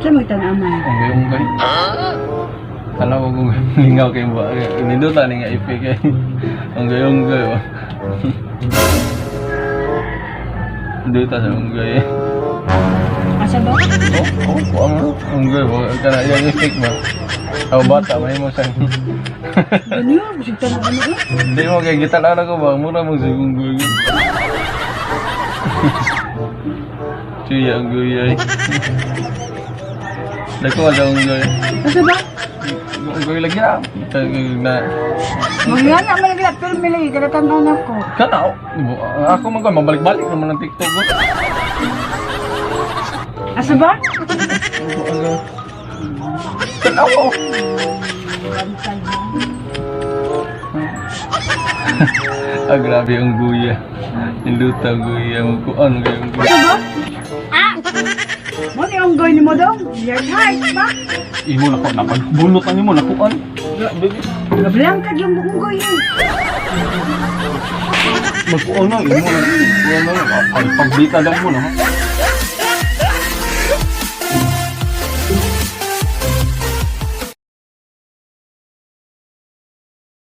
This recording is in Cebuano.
Saan mo itan-amay? Unggoy unggoy. Tanaw ko kung lingaw kay ba. Ninduta ni nga ipi kay. Unggoy unggoy ba. Nindota sa unggoy. Asa ba? Oh, kuha mo. Unggoy ba? Kana yung effect ba? Aw bata may mo sang. Ganyan, bisig tan-aw ano eh. Hindi mo kay gitan-aw na ko ba? Mura mo sa unggoy. Chuya unggoy ay. Dako sa unggoy. Asa ba? Unggoy lagi na. Na. Mangyana man lagi na film lagi kada tan-aw na ko. Kana ako man ko mabalik-balik naman ang TikTok ko. Asa ba? Tanaw ko. Bantay mo. Ah, grabe ang guya. Niluta ang guya mo ko. Ano kayo ang guya? Asa ba? Ah! Mo ni unggoy ni mo dong? Your heart ba? Imo na ko napagbunot ang imo nakuan. Grabe. Gablangkad yung unggoy eh. Magkuan na imo na. Kuan na. Ay, pagbita lang mo na. Ha?